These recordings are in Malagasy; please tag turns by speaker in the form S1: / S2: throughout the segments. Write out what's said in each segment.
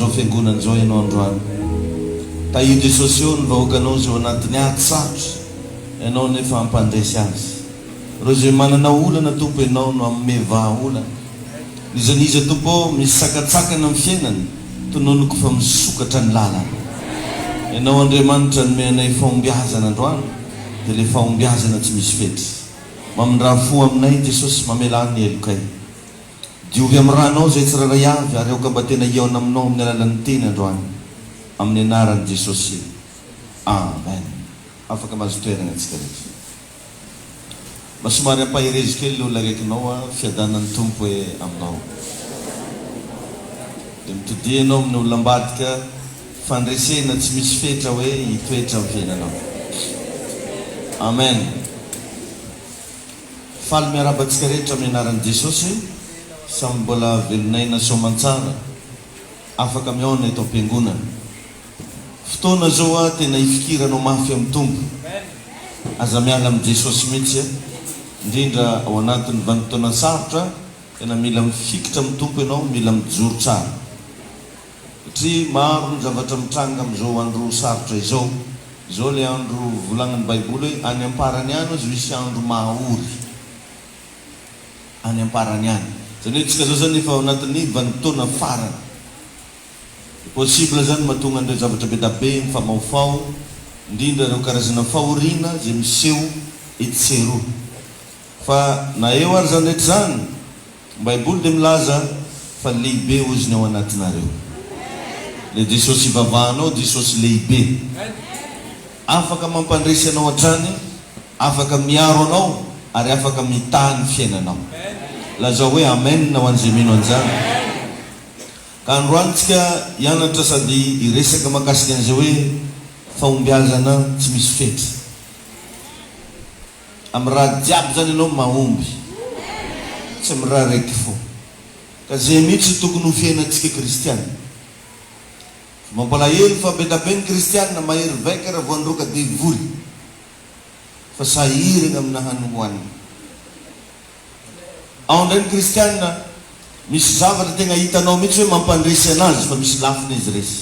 S1: an'izao fiangonana izao Ianao androany. Tahio Jesosy ô ny vahoakanao izay ao anatin'ny ady sarotra, Ianao nefa hampandresy azy. Ireo izay manana olana Tompo Ianao no hanome vahaolana. N'iza n'iza Tompo ô misy sakatsakana amin'ny fiainany, tononiko fa misokatra ny lalana. Ianao Andriamanitra nome anay fahombiazana androany dia ilay fahombiazana tsy misy fetra. Mamindrà fo aminay Jesosy mamelà ny helokay. Diovy amin'ny rànao izay tsirairay avy ary aoka mba tena hihaona aminao amin'ny alalan'ny teny androany. Amin'ny anaran'i Jesosy. Amen. Afaka mahazo toerana antsika rehetra. Mba somary ampaherezo kely le olona akaikinao a, fiadanan'ny Tompo e aminao. Dia mitodiha ianao amin'ny olona ambadika, fandresena tsy misy fetra hoe hitoetra amin'ny fiainanao. Amen. Faly miarahaba antsika rehetra amin'ny anaran'i Jesosy, samy mbola velon'aina soamantsara, afaka mihaona eto am-piangonana. Fotoana zao a tena hifikiranao mafy amin'ny Tompo. Aza miala amin'i Jesosy mihitsy a, indrindra ao anatin'ny vanim-potoana sarotra, tena mila mifikitra amin'ny Tompo ianao, mila mijoro tsara. Satria maro ny zavatra mitranga amin'izao andro sarotra izao. Izao ilay andro volagnin'ny Baiboly hoe any am-parany any hozy hisy andro mahaory. Any am-parany any. Izany hoe tsika izao izany efa ao anatin'ny vanim-potoana farany. Possible izany mahatonga an'ireo zavatra be da be mifamahofaho, indrindra ireo karazana fahoriana izay miseho etsy sy eroa. Fa na eo ary izany rehetra izany, ny Baiboly dia milaza fa lehibe hozy ny ao anatinareo. Ilay Jesosy ivavahanao, Jesosy lehibe. Afaka mampandresy anao hatrany, afaka miaro anao ary afaka mitaha ny fiainanao. Lazao hoe Amen ho an'izay mino an'izany. Ka androany tsika hianatra sady hiresaka mahakasika an'izay hoe fahombiazana tsy misy fetra. Amin'ny raha jiaby zany ianao mahomby. Tsy amin'ny raha raiky fo. Ka zay mihitsy no tokony ho fiainantsika kristiana. Fa mampalahelo fa be da be ny kristiana mahery vaika raha vao handroaka devoly. Fa sahirana amina hany hohanina. Ao indray ny kristiana, misy zavatra tegna hitanao mihitsy hoe mampandresy anazy fa misy lafiny izy resy.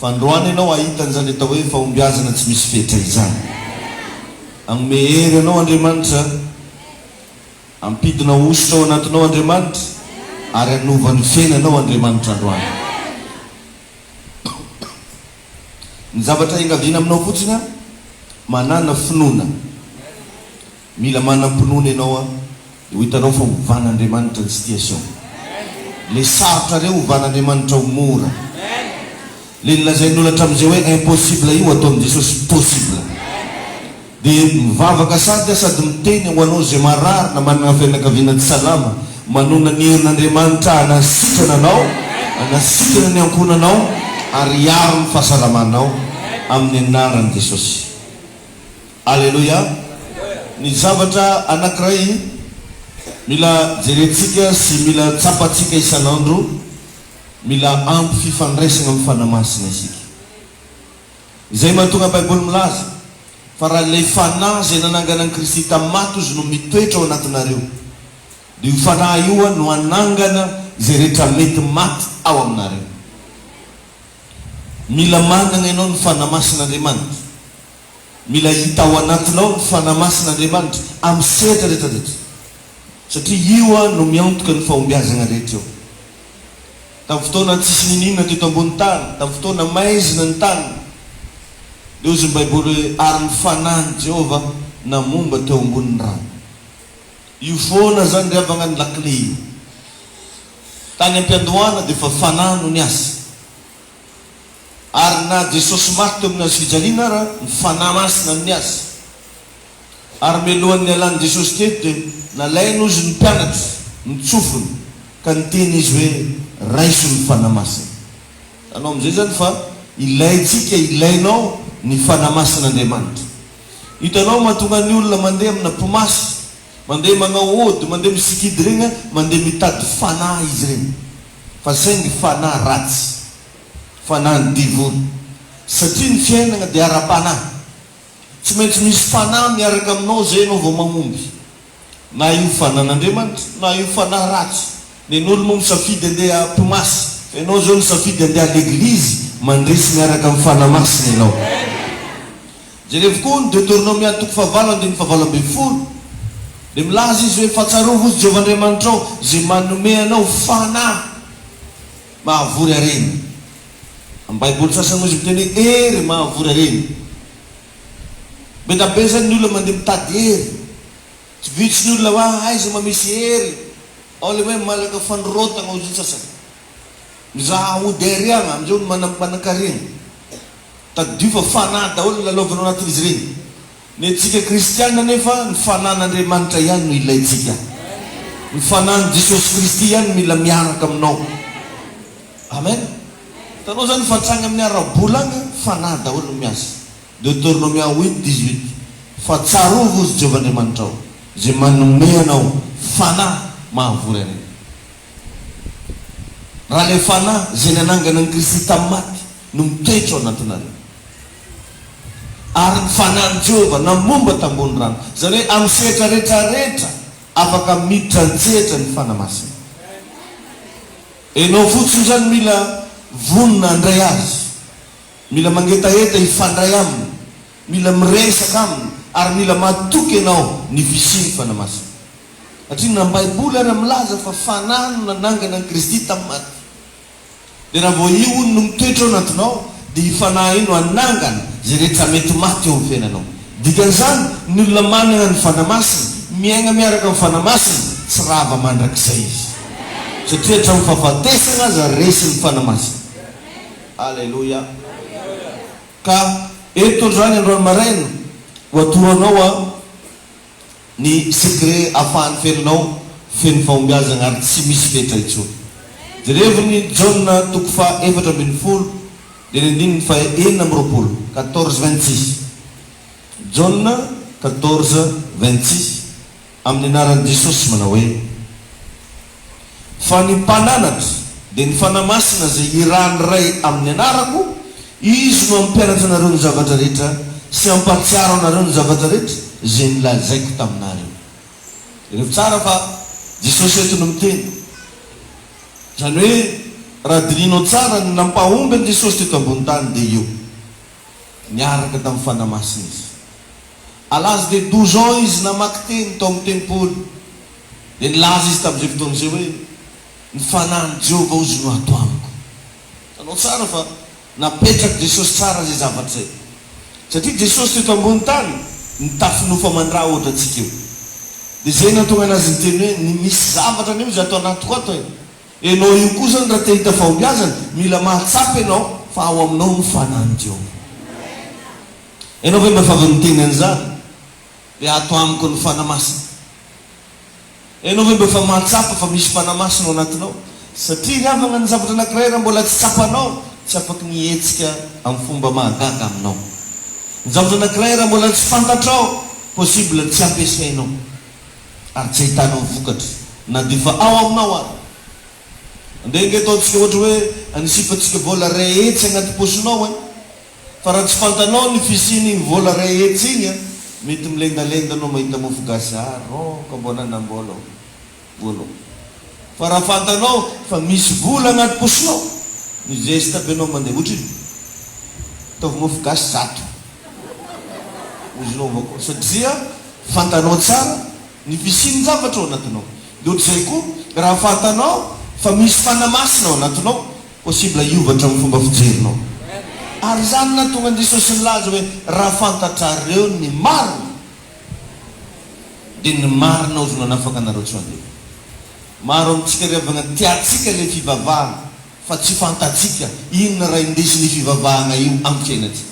S1: Fa androany ianao hahita an'izany atao hoe fahombiazana tsy misy fetra izany. Hagnome hery anao Andriamanitra, hampidina hosotra ao anatinao Andriamanitra, ary hanova ny fiainanao Andriamanitra androany. Ny zavatra iangaviana aminao fotsiny an, manàna finoana. Mila manam-pinoana ianao an, dia ho hitanao fa hovan'Andriamanitra ny situation. Le sarotra reo hovan'Andriamanitra ho mora. Le nolazain'olona hatramin'izay hoe impossible io ataon'i Jesosy possible. Dia mivavaka sady aho sady miteny ho anao izay marary na manana fianakaviana tsy salama, manona ny herin'Andriamanitra hanasitrana anao, hanasitrana ny ankohonanao ary hiaro ny fahasalamanao amin'ny anaran'i Jesosy. Aleloia! Ny zavatra anankiray mila jerentsika sy mila tsapantsika isan'andro, mila ampy fifandraisana amin'ny Fanahy Masina isika. Izay mahatonga Baiboly milaza fa raha ilay Fanahy izay nanangana an'i Kristy tamin'ny maty ozy no mitoetra ao anatinareo, dia io Fanahy io no hanangana izay rehetra mety maty ao aminareo. Mila manana ianao ny Fanahy Masin'Andriamanitra. Mila hita ao anatinao ny Fanahy Masin'Andriamanitra amin'ny sehatra rehetra rehetra. Satria io no miantoka ny fahombiazana rehetra eo. Tamin'ny fotoana tsisy niniana teto ambony tany, tamin'ny fotoana maizina ny tany, dia hozy ny Baiboly hoe ary ny Fanahin'i Jehovah namomba teo ambonin'ny rano. Io foana izany ry havagna ny lakile io. Tany am-piandohana dia efa Fanahy no niasa. Ary na Jesosy maty teo amin'ny hazo fijaliana ara, ny Fanahy Masina no niasa. Ary mialohan'ny nialan'i Jesosy teto dia nalainy ozy ny mpianatra, nitsofiny, ka niteny Izy hoe, Raiso ny Fanahy Masina. Hitanao amin'izay izany fa ilaintsika, ilainao ny Fanahy Masin'Andriamanitra. Hitanao mahatonga ny olona mandeha amina mpimasy, mandeha magnao ody, mandeha misikidy regny, mandeha mitady fanahy izy regny. Fa saingy fanahy ratsy. Fanahin'ny devoly. Satria ny fiainana dia ara-panahy. Tsy maintsy misy fanahy miaraka aminao izay ianao vao mahomby. Na io fanan'Andriamanitra, na io fanahy ratsy. Nen'olo moa misafidy andeha mpimasy. Fa ianao izao nisafidy handeha à l'église, mandresy miaraka amin'ny Fanahy Masina ianao. Jerevo koa ny Deoteronomia toko fahavalo andininy fahavalo 18. Dia milaza izy hoe, Fa tsarovy hozy Jehovah Andriamanitrao, izay manome anao fanahy mahavory harena. Amin'ny Baiboly sasany moa izy miteny hoe hery mahavory harena. Be da be zany ny olona mandeha mitady hery. Tsy vitsy ny olona hoa aiza ma misy hery. Ao le hoe malaka fandrotagna hozy ny sasany. Mizaha ody ariagna amizao ny manam-panankarena. Tadidio fa fanahy daholo ny lalaovina ao anatin'izy ireny. Ny antsika kristiana anefa ny fanan'Andriamanitra ihany no ilaintsika. Ny fanan'i Jesosy Kristy ihany no mila miaraka aminao. Amen. Hitanao zany fa hatrany amin'ny ara-bola agny fanahy daholo no miasa. Deuteronomia huit 18 Fa tsarovy hozy Jehovah Andriamanitrao, izay manome anao fanahy mahavory anay. Raha ilay fanahy izay nanangana an'i Kristy tamin'ny maty no mitoetra ao anatinareo. Ary ny fanahin'i Jehovah namomba tambony rano. Izany hoe amin'ny sehatra rehetra rehetra afaka miditra an-tsehatra ny Fanahy Masina. Enao fotsiny izany mila vonona handray azy, mila mangetaheta hifandray aminy, mila miresaka aminy ary mila matoky ianao ny fisian'ny Fanahy Masina. Satria na ny Baiboly ary milaza fa Fanahy no nanangana an'i Kristy tamin'ny maty. Dia raha vao io hono no mitoetra ao anatinao dia io Fanahy io no hanangana izay rehetra mety maty eo amin'ny fiainanao. Dikan'izany, ny olona manana ny Fanahy Masina, miaigna miaraka amin'ny Fanahy Masina, tsy rava mandrakizay izy. Satria hatramin'ny fahafatesana aza resin'ny Fanahy Masina. Aleloia. Ka eto androany androany maraina ho atoro anao aho ny secret afahan'ny fiainanao feno fahombiazana ary tsy misy fetra intsony. Jerevo ny Jaona toko faha 14 dia ny andininy faha 26, 14 26. Jaona 14 26, amin'ny anaran'i Jesosy manao hoe, Fa ny Mpananatra, dia ny Fanahy Masina izay irahan'ny Ray amin'ny anarako, Izy no hampianatra anareo ny zavatra rehetra sy hampahatsiaro anareo ny zavatra rehetra izay nolazaiko taminareo. Jereo tsara fa Jesosy eto no miteny. Izany hoe raha dinihinao tsara ny nampahomby an'i Jesosy teto ambony tany dia io. Niaraka tamin'ny Fanahy Masina Izy. À l'âge de 12 ans Izy namaky teny tao amin'ny tempoly. Dia nilaza Izy tamin'izay fotoana izay hoe, Ny Fanahin'i Jehovah hozy no ato amiko. Hitanao tsara fa napetrak'i Jesosy tsara izay zavatra izay. Satria Jesosy teto ambony tany, nitafy nofo aman-dra ohatra antsika io. Dia izay nahatonga anazy niteny hoe, ny misy zavatra anie hozy ato anatiko ato e. Ianao io koa izany raha te hahita fahombiazana, mila mahatsapa ianao fa ao aminao ny Fanahin'i Jehovah. Ianao ve mba efa avy niteny an'izany? Dia ato amiko ny Fanahy Masina. Ianao ve mba efa mahatsapa fa misy Fanahy Masina ao anatinao? Satria ry havagna ny zavatra anankiray raha mbola tsy tsapanao, tsy afaky ny hihetsika amin'ny fomba mahagaga aminao. Ny zavatra anankiray raha mbola tsy fantatrao, possible tsy ampiasainao ary tsy ahitanao vokatra na dia efa ao aminao ary. Andeha ange ataontsika ohatra hoe anisifantsika vola 100 agnaty paosinao ein! Fa raha tsy fantanao ny fisian'igny vola 100 igny an, mety milendalenda anao mahita mofo gasy ah rôka mbô nanam-bôla ô voalô. Fa raha fantanao fa misy vola agnaty paosinao, mizesta be anao mandeha otrino? Ataovy mofo gasy 100 ozinao avao koa satria fantanao tsara ny fisian-javatra ao anatinao. De ohatr'izay koa raha fantanao fa misy fanahy masina ao anatinao, Possible hiova hatramin'ny fomba fijerinao. Ary izany nahatonga an'i Jesosy nilaza hoe, Raha fantatrareo ny marina, dia ny marina hozy no hanafaka anareo tsy ho andevo. Maro amintsika ry havagna tiantsika ilay fivavahana fa tsy fantatsika inona raha indesin'io fivavahagna io amin'ny fiainantsika.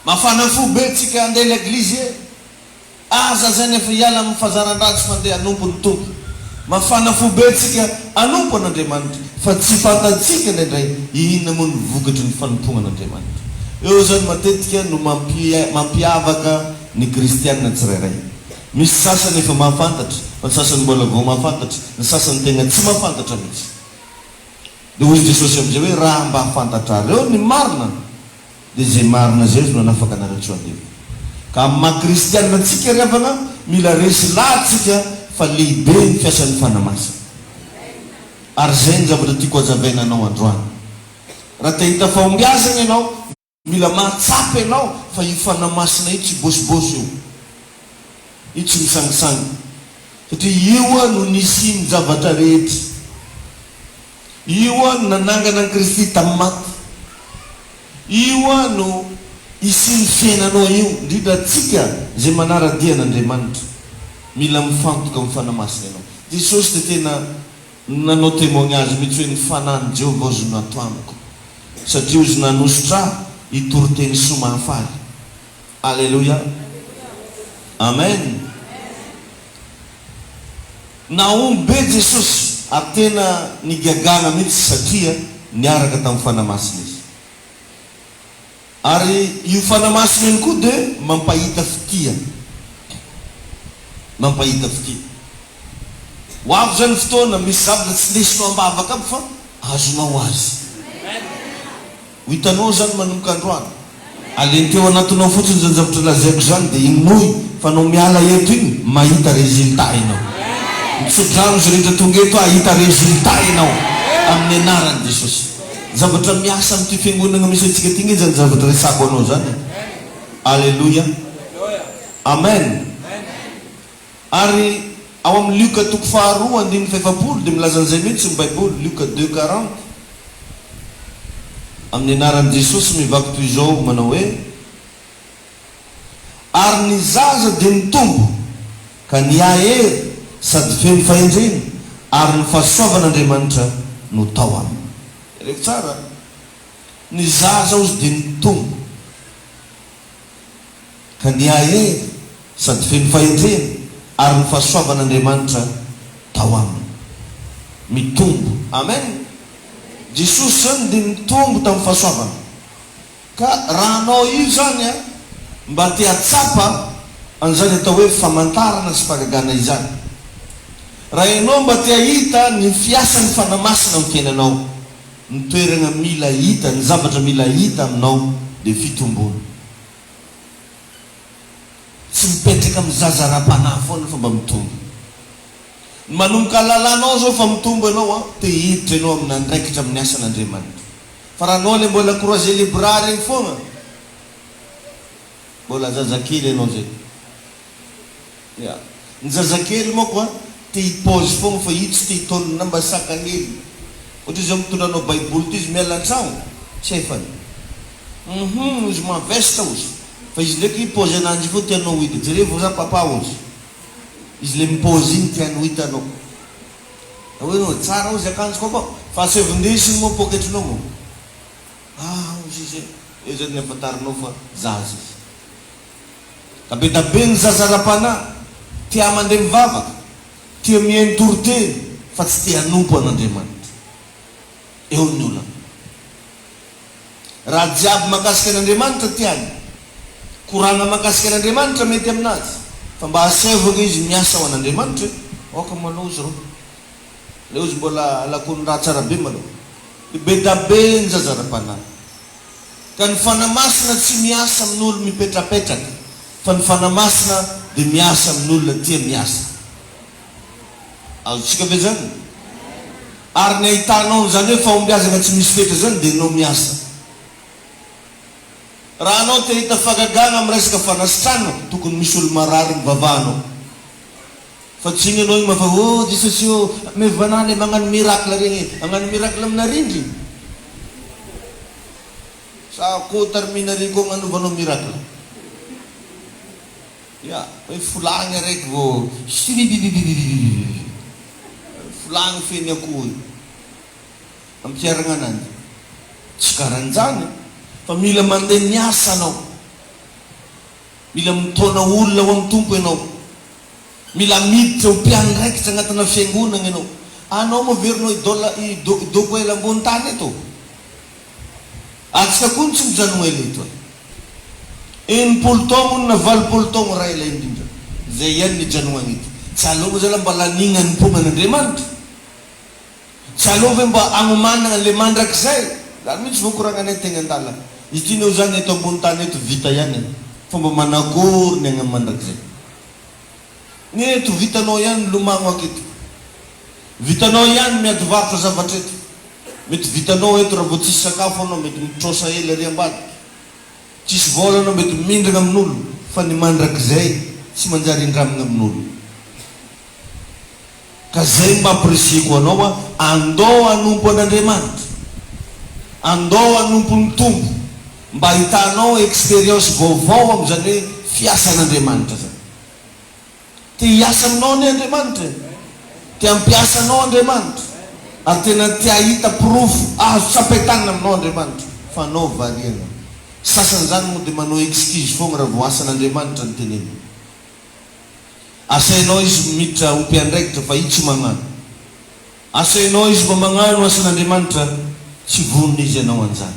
S1: Mafana fo be tsika handeha leglizy e! Aza zay nefa hiala amin'ny fazaran-dratsy fa ndeha hanompo ny Tompo. Mafana fo be tsika hanompo an'Andriamanitra fa tsy fantantsika indraindray inona moa ny vokatry ny fanompoana an'Andriamanitra. Eo zany matetika no mampiavaka ny kristiana tsirairay. Misy sasany efa mahafantatra fa ny sasany mbola vao mahafantatra, ny sasany tegna tsy mahafantatra mihitsy. Dia hoy Jesosy amin'izay hoe raha mba fantatrareo ny marina Dia izay marina izay izy no hanafaka anareo tsy ho andevo. Ka amin'ny maha kristianina antsika ry havana, mila resy lahatsika fa lehibe ny fiasan'ny Fanahy Masina. Ary izay ny zavatra tiako hazavaina anao androany. Raha te hahita fahombiazana ianao, mila mahatsapa ianao fa io Fanahy Masina io tsy bosibosy io. Io tsy misangisangy. Satria io no nisian'ny zavatra rehetra. Io no nanangana an'i Kristy tamin'ny maty. Io no hisian'ny fiainanao io, indrindra antsika izay manara-dia an'Andriamanitra. Mila mifantoka amin'ny Fanahy Masina ianao. Jesosy dia tena nanao témoignage mihitsy hoe ny Fanahin'i Jehovah ozy no ato amiko, satria ozy nanosotra ahy hitory teny soa mahafaly. Aleloia. Amen. Nahomby be Jesosy ary tena nigagana mihitsy satria niaraka tamin'ny Fanahy Masina Izy. Ary io Fanahy Masina io koa dia mampahita fitia. Mampahita fitia. Ho avy izany fotoana misy zavatra tsy ndesinao am-bavaka aby fa azonao azy. Ho hitanao izany manomboka androany. Alenteo anatinao fotsiny izany zavatra lazaiko izany dia inoy fa anao miala eto iny mahita résultat ianao. Mitsodrano izay rehetra tonga eto hahita résultat ianao amin'ny anaran'i Jesosy. Zavatra miasa amin'ity fiangonana misy antsika ity nge izany zavatra resako anao izany e. Aleloia. Amen. Ary ao amin'ny Lioka toko faharoa andininy fahefapolo dia milaza an'izay mihitsy ny Baiboly, Lioka deux 40. Amin'ny anaran'i Jesosy mivaky toy izao manao hoe, Ary ny zaza dia nitombo ka nihahery sady feno fahendrena, ary ny fahasoavan'Andriamanitra no tao aminy. Jereko tsara, ny zaza hozy dia nitombo. Ka nihahery sady feno fahendrena ary ny fahasoavan'Andriamanitra tao aminy. Mitombo. Amen! Jesosy zany dia nitombo tamin'ny fahasoavana. Ka raha anao io zany an, mba te hatsapa an'izany atao hoe famantarana sy fahagagana izany. Raha ianao mba te hahita ny fiasan'ny Fanahy Masina amin'ny fiainanao, ny toerana mila hita, ny zavatra mila hita aminao dia fitomboana. Tsy mipetraka amin'ny zaza ara-panahy foana fa mba mitombo. Ny manomboka lalanao zao fa mitombo ianao an, te hiditra ianao amina andraikitra amin'ny asan'Andriamanitra. Fa raha anao le mbola croiser les bras regny foagna, mbola zazakely ianao zay. Ya. Ny zazakely manko a, te hi-pause foagna fa io tsy te hitaonina mba saka hely. Ohatra izy zao mitondra anao baiboly ty izy miala an-tragno, tsy efany. Hum izy mavesatra ozy. Fa izy ndraiky pause ananjy io foagna tianao ho hita. Jerevo za papa ozy. Izy le mi-pause igny tiany ho hitanao. Da hoe anao tsara ozy akanjoko akao. Fa asaivo indesiny moa poketrinao moa. Ah ozy izy e. Eo zany ny afantarinao fa zaza izy. Ka be da be ny zaza ara-panahy, tia mandeha mivavaka, tia mihaino toriteny, fa tsy te hanompo an'Andriamanitra. Eo ny olana. Raha jiaby mahakasika an'Andriamanitra tiany, koragna mahakasika an'Andriamanitra mety aminazy, fa mba asaivo ange izy miasa ho an'Andriamanitra e! Aoka malou izy rô. Aleo izy mbola lakonin-draha tsara be malou. Be da be ny zaza ara-panahy. Ka ny Fanahy Masina tsy miasa amin'olo mipetrapetraka, fa ny Fanahy Masina dia miasa amin'olona tia miasa. Azontsika ve zany? Ary ny ahitanao an'izany hoe fahombiazana tsy misy fetra zany dia enao miasa. Raha anao te hahita fahagagana amin'ny resaka fanasitranana, tokony misy olo marary mivavaha anao. Fa tsy iny anao iny mafa oh Jesosy oh, amevo anah le magnano miracle regny e, hagnano miracle amina rindrigny? Sa akoho tarimina ry koa agnanovanao miracle? Ya, hoe folahagna araiky vao sribibibibibibibibi, folahagna feno akoho io, ampiharagna ananjy. Tsy karanjany fa mila mandeha miasa anao. Mila mitaona olona ho amin'ny Tompo ianao. Mila miditra ho mpiandraikitra agnatina fiangonagna ianao. Anao moa verinao idole i doko ela ambony tany eto? Antsika koa no tsy mijanogno ela eto e. 60 taogno na 80 taogno raha ela indrindra. Zay ihany ny ijanognagna eto. Tsy aleo moa zalahy mba lanigna ny pomban'Andriamanitra? Tsy aleo ve mba agnomanagna le mandrakizay? Zany mihitsy vao koragnanay tegna an-dalana. Izy ty neo zany eto ambony tany eto vita ihany e. Fa mba manakôry ny agny am mandrakizay? Ny eto vitanao ihany milomagno aketo. Vitanao ihany miady varotra zavatra eto. Mety vitanao eto raha vao tsisy sakafo anao mety mitrosa ela ery ambadika. Tsisy vôla anao mety mindragna amin'olo fa ny mandrakizay tsy manjary indramigna amin'olo. Ka zay mba ampirisihiko anao a, andao hanompo an'Andriamanitra. Andao hanompo ny Tompo mba ahitanao expérience vaovao amin'izany hoe fiasan'Andriamanitra zany. Te hiasa aminao anie Andriamanitra e! Te hampiasa anao Andriamanitra. Ary tena te hahita porofo azo tsapain-tanana aminao Andriamanitra. Fa anao variana. Sasany zany moa dia manao excuse foagna raha vao asan'Andriamanitra no tenenina. Asainao izy miditra ho mpiandraikitra fa i tsy magnano. Asainao izy mba magnano asan'Andriamanitra, tsy vonona izy hanao an'izany.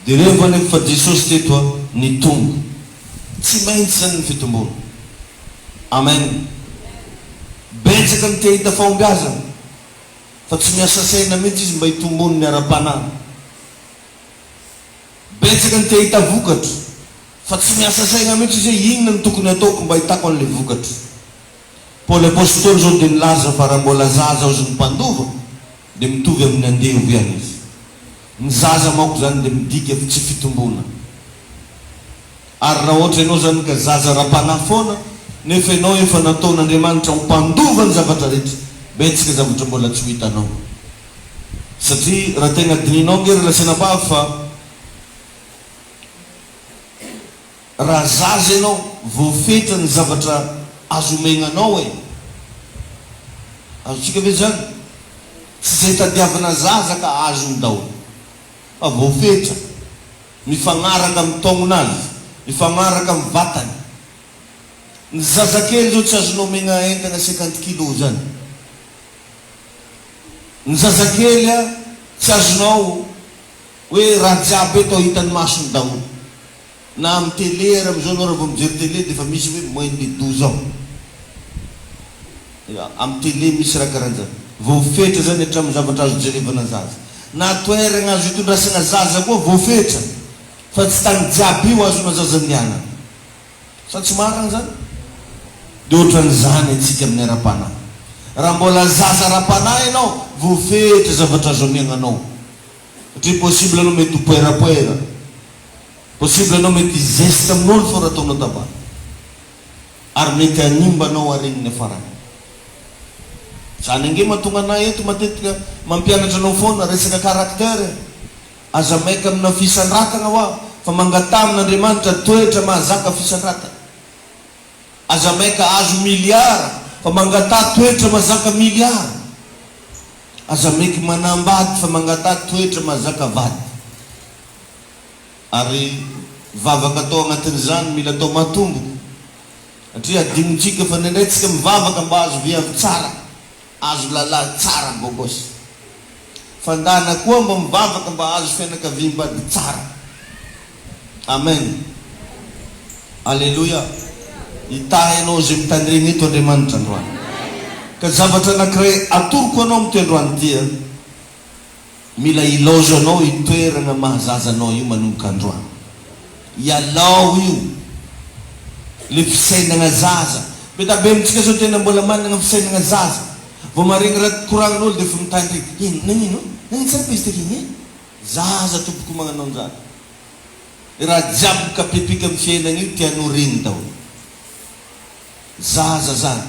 S1: Derevo anefa fa Jesosy teto a, nitombo. Tsy maintsy zany ny fitomboana. Amen. Betsaka ny te hahita fahombiazana, fa tsy miasa saina mihitsy izy mba hitomboany ny ara-panahy. Betsaka ny te hahita vokatra, fa tsy miasa saina mihitsy izy hoe inona no tokony hataoko mba hahitako an'ilay vokatra. Paoly Apostoly izao dia nilaza fa raha mbola zaza ozy ny mpandova dia mitovy amin'ny andevo ihany izy. Ny zaza manko izany dia midika tsy fitomboana. Ary raha ohatra ianao izany ka zaza ara-panahy foana nefa ianao efa nataon'Andriamanitra ho mpandova ny zavatra rehetra, betsaka zavatra mbola tsy ho hitanao. Satria raha tegna dinihinao ange ry lasenabavy fa Raha zaza ianao, voafetra ny zavatra azo omegna anao e! Azontsika ve zany? Tsy zay tadiavina zaza ka azony daholo. Fa voafetra, mifagnaraka amin'ny taognon'azy, mifagnaraka amin'ny vatany. Ny zazakely zao tsy azonao omegna entagna cinquante kilos zany. Ny zazakely a, tsy azonao hoe raha jiaby eto hitan'ny masony daholo. Na amin'ny télé ary amin'izao ianao raha vao mijery télé dia efa misy hoe moins de 12 ans. Ya, amin'ny télé misy raha karahan'izany. Voafetra zany hatramin'ny zavatra azo jerevana zaza. Na toeragna azo itondrasagna zaza koa voafetra fa tsy tany jiaby io azona zaza andehanana. Sa tsy marina zany? Dia ohatran'izany antsika amin'ny ara-panahy. Raha mbola zaza ara-panahy ianao, voafetra zavatra azo amiagnanao. Satria possible anao mety ho poerapoera. Possible anao mety hi-zeste amin'olo fô raha ataonao tabac. Ary mety hanimba anao aregny ny afarany. Zany ange mahatonga anah eto matetika mampianatra anao foana resaka caractère e. Aza maika amina fisandratagna hoa fa mangataha amin'Andriamanitra toetra mahazaka fisandratana. Aza maika azo milliard fa mangataha toetra mazaka milliard. Aza maiky manambady fa mangataha toetra mazaka vady. Ary vavaka atao agnatin'izany mila atao matomboko. Satria adinontsika fa indraindray tsika mivavaka mba azo viavy tsara. Azo lalahy tsara gogos. Fa ndana koa mba mivavaka mba ahazo fianakaviam-bady tsara. Amen. Aleloia. Hitahy anao izay mitandregny eto Andriamanitra androany. Ka zavatra anakiray atoroko anao amin'ity androany ity an. Mila ilaozanao io toerana maha zaza anao io manomboka androany. Ialao io le fisainagna zaza. Be da be amintsika zao tena mbola managna fisainagna zaza. Vao maregny raha koragnin'olo de efa mitandregny. Ino, nagnino? Nagnino tsara be izy take igny e? Zaza tompoko magnano an'izany. Raha jiaby mikapepika amin'ny fiainagna io tianao regny daholo. Zaza zany.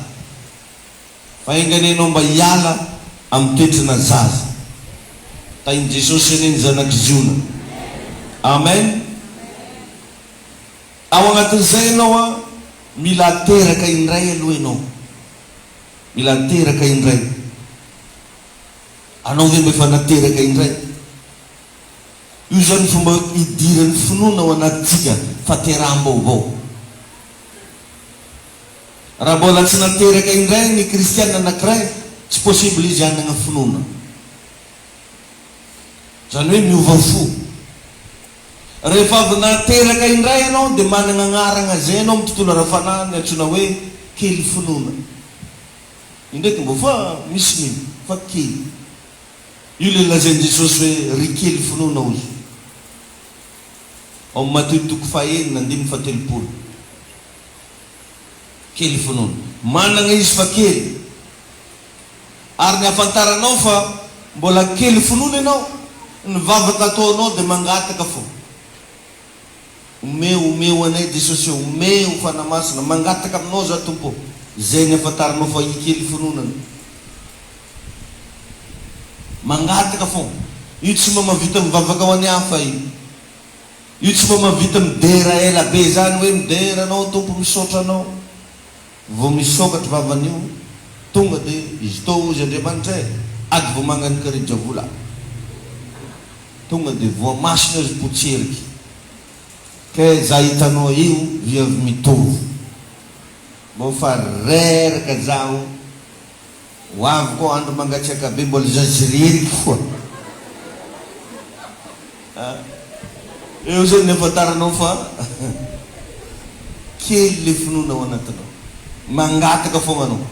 S1: Fa enga anie ianao mba hiala amin'ny toetrana zaza. Tahin'i Jesosy anie ny zanak'i Ziona. Amen. Ao anatin'izay ianao an, mila ateraka indray aloha ianao. Mila ateraka indray. Anao ve mba efa nateraka indray? Io izany fomba idiran'ny finoana ao anatintsika, fahateraham-baovao. Raha mbola tsy nateraka indray ny kristiana anakiray, tsy possible izy hanagna finoana. Izany hoe miova fo. Rehefa avy nateraka indray ianao dia managna agnaragna izay ianao amin'ny tontolo ara-fanahy ny antsoina hoe kely finoana. Io ndraiky mbô fa misy mino fa kely. Io ilay lazain'i Jesosy hoe ry kely finoana hozy. Ao amin'ny Matio toko fahenina andininy fahatelopolo. Kely finoana. Managna izy fa kely. Ary ny ahafantaranao fa mbola kely finoana ianao, ny vavaka ataonao dia mangataka fo. Omeo, omeo anay Jesosy ô, omeo Fanahy Masina, mangataka aminao za Tompo ô. Zay ny ahafantaranao fa i kely finoana anao. Mangataka fô. Io tsy mba mahavita mivavaka ho an'ny hafa io. Io tsy mba mahavita midera ela be zany hoe midera anao Tompo misaotra anao. Vao misokatra vavany io tonga de izy tô ozy Andriamanitra e! Ady vomanga ny karijavola. Tonga de voamasina izy potseriky. Ke za hitanao io viavy mitovy. Mbô fa reraka zaho. Ho avy koa andro mangatsiaka be mbola za zireriky foa. A! Eo zany ny afantaranao fa kely le finoana ao anatinao. Mangataka foagna anao.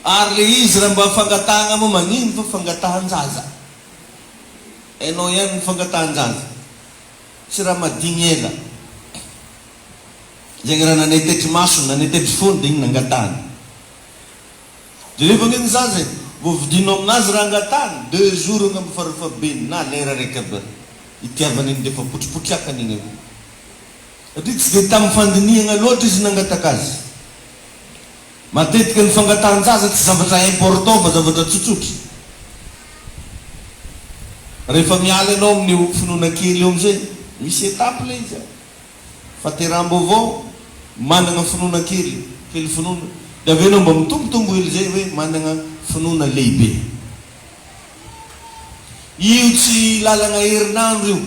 S1: Ary le izy raha mba fangatahagna moa magnino fa fangatahan-jaza. Hainao ihany ny fangatahan-jaza. Tsy raha madigny ela. Zegny raha nanetetry masony, nanetetry fony dia igny nangatahany. Jereo ange ny zaza e, vao vidinao aminazy raha angatahany, deux jours angamba farafahabeny na lera raiky aby ary itiavany iny dia efa potripotriakany igny avy eo. Satria tsy dia tamin'ny fandinihagna loatra izy nangataka azy. Matetika ny fangatahan-jaza tsy zavatra important fa zavatra tsotsotra. Rehefa miala ianao amin'io finoana kely io amin'izay, misy étape ilay izy an. Fahateraham-baovao, managna finoana kely, kely finoana, dia avy eo ianao mba mitombotombo hely izay hoe managna finoana lehibe. Io tsy lalagna herinandro io,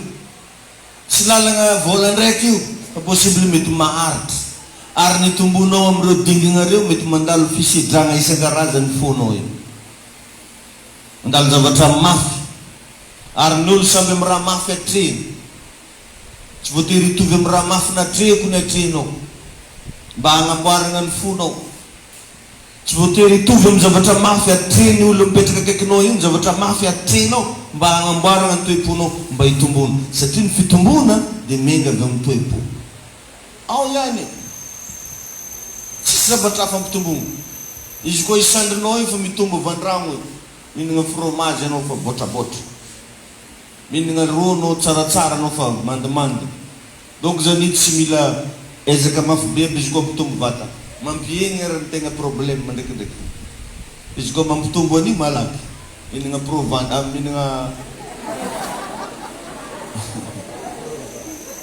S1: tsy lalagna volan-draiky io fa possible mety maharitra. Ary ny tombonao amin'ireo dingagna ireo mety mandalo fisedragna isan-karazany foanao eo. Mandalo zavatra mafy. Ary ny olo samby amin'ny raha mafy atrehiny. Tsy voatery hitovy amin'ny raha mafy natrehiko ny atrehinao, mba hagnamboaragna ny fonao. Tsy voatery hitovy amin'ny zavatra mafy atrehin'ny olona mipetraka akaikinao io ny zavatra mafy atrehinao mba hagnamboaragna ny toe-ponao mba hitomboana. Satria ny fitomboana dia miainga avy amin'ny toe-po. Ao ihany e! Tsisy zavatra hafa ampitomboina. Izy koa isandrinao io fa mitombo avy an-dragno e! Mihinagna fromage ianao fa botrabotra. Mihinagna rô anao tsaratsara anao fa mandimandy donc zany tsy mila ezaka mafy be aby izy koa ampitombo vata mampihegny ary ny tegna problème ndraikindraiky izy koa mampitombo an'io malaky mihinagna provan ah mihinagna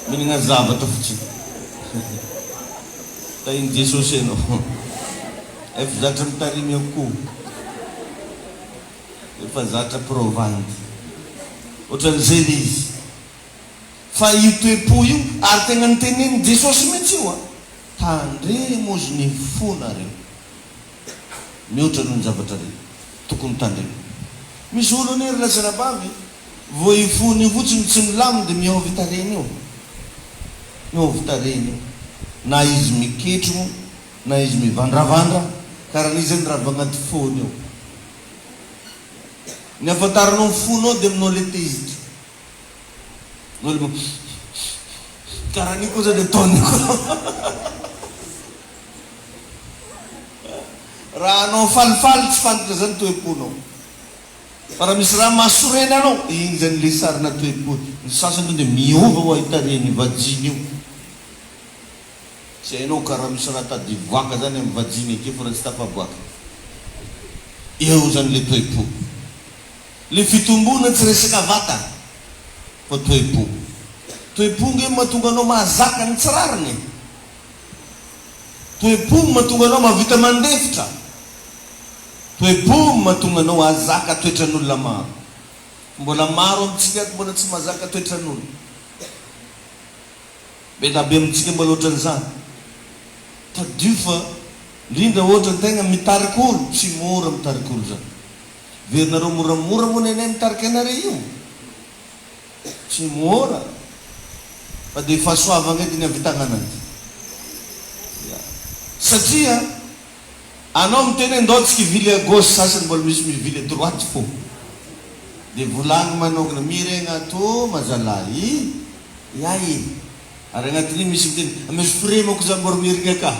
S1: mihinagna zavatra fotsiny tahin'i Jesosy anao efa zatra mitarimy akoho. Efa zatra provandy. Ohatran'izay le izy. Fa io toe-po io, ary tegna notenenin'i Jesosy mihitsy io an! Tandremo ozy ny fonareo. Mihoatra noho ny zavatra rehetra. Tokony tandremo. Misy olo anie ry lahy sy anabavy, vao io fony io fotsiny tsy milamina dia mihovy tarehiny io. Mihovy tarehiny io. Na izy miketrogno, na izy mivandravandra, karaha an'iza ny raha avy agnaty fony ao. Ny ahafantaranao ny fonao dia aminao le tezitra. Anao le karaha an'io koa zany dia ataon'io koa. Raha anao falifaly tsy fantatra zany toe-ponao. Fa raha misy raha mahasorena anao, iny zany le sarina toe-po. Ny sasany tonga dia miova hoa io tarehiny vajiny io. Tsy hainao ka raha misy raha tady hivoaka zany am vajiny ake fa raha tsy tafaboaka. Eo zany le toe-po. Le fitomboana tsy resaka vatana fa toe-po. Toe-po nge mahatonga anao mahazaka ny tsy rariny e. Toe-po no mahatonga anao mahavita mandefitra. Toe-po no mahatonga anao hahazaka toetran'olona maro. Mbola maro amintsika ato mbola tsy mahazaka toetran'olona. Be da be amintsika mbola ohatran'izany. Tadidio fa indrindra ohatra ny tegna mitarika olo, tsy mora mitarika olo zany. Verinareo moramora moa nenay mitarika anare io? Tsy mora fa de fahasoavagna edy ny ahavitagna ananjy. Ya. Satria anao miteny hoe ndao tsika hivily à gauche sasany mbola misy mivily à droite fô. De volagny manokana, miregna tô ma zalahy. Ya e! Ary agnatin'io misy miteny, Amezo firemako za mbô ry merigna ka!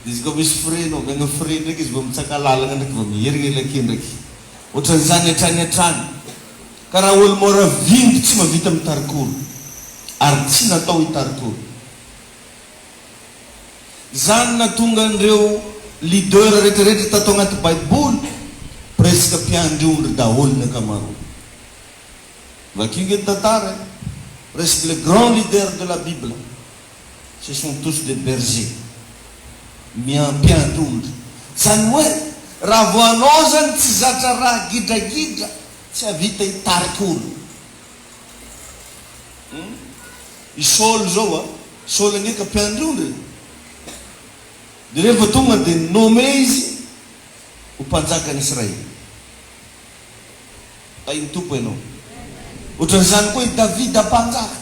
S1: Dia izy koa misy frein anao, omena frein ndraiky izy vao mitsaka lalagna ndraiky vao miherigna ela ake ndraiky. Ohatran'izany hatrany hatrany. Ka raha olo mora vindy tsy mahavita mitarik'olo. Ary tsy natao hitarik'olo. Zany nahatonga an'ireo leader rehetra rehetra tato agnaty baiboly presque mpiandry ondry daholo ny ankamaroany. Vakio nge ny tantara e! Presque les grands leaders de la bible ce sont tous des bergers. Mpiandry ondry. Zany hoe raha vao anao zany tsy zatra raha gidragidra tsy hahavita hitarika olo. Hum. I Saoly zao a, Saoly ange ka mpiandry ondry e. Dia rehefa tonga dia nommé izy ho mpanjakan'i Israely. Tahin'ny Tompo ianao. Ohatran'izany koa i Davida mpanjaka.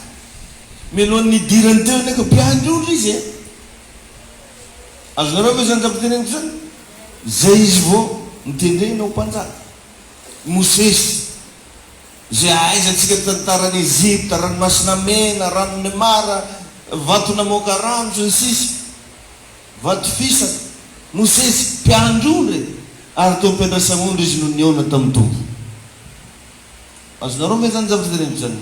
S1: Mialohan'ny nidirany teo anie ka mpiandry ondry izy e. Azonareo ve izany zavatra teneniko izany? Zay izy vao notendrena ho mpanjaka. Mosesy. Izay ahaizantsika ny tantaran'i Egypta, Ranomasina Mena, Ranon'i Mara, vato namoaka rano, sy ny sisa Vato fisaka. Mosesy, mpiandry ondry e! Ary teo am-piandrasan'ondry izy no nihaona tamin'ny Tompo. Azonareo ve izany zavatra teneniko izany?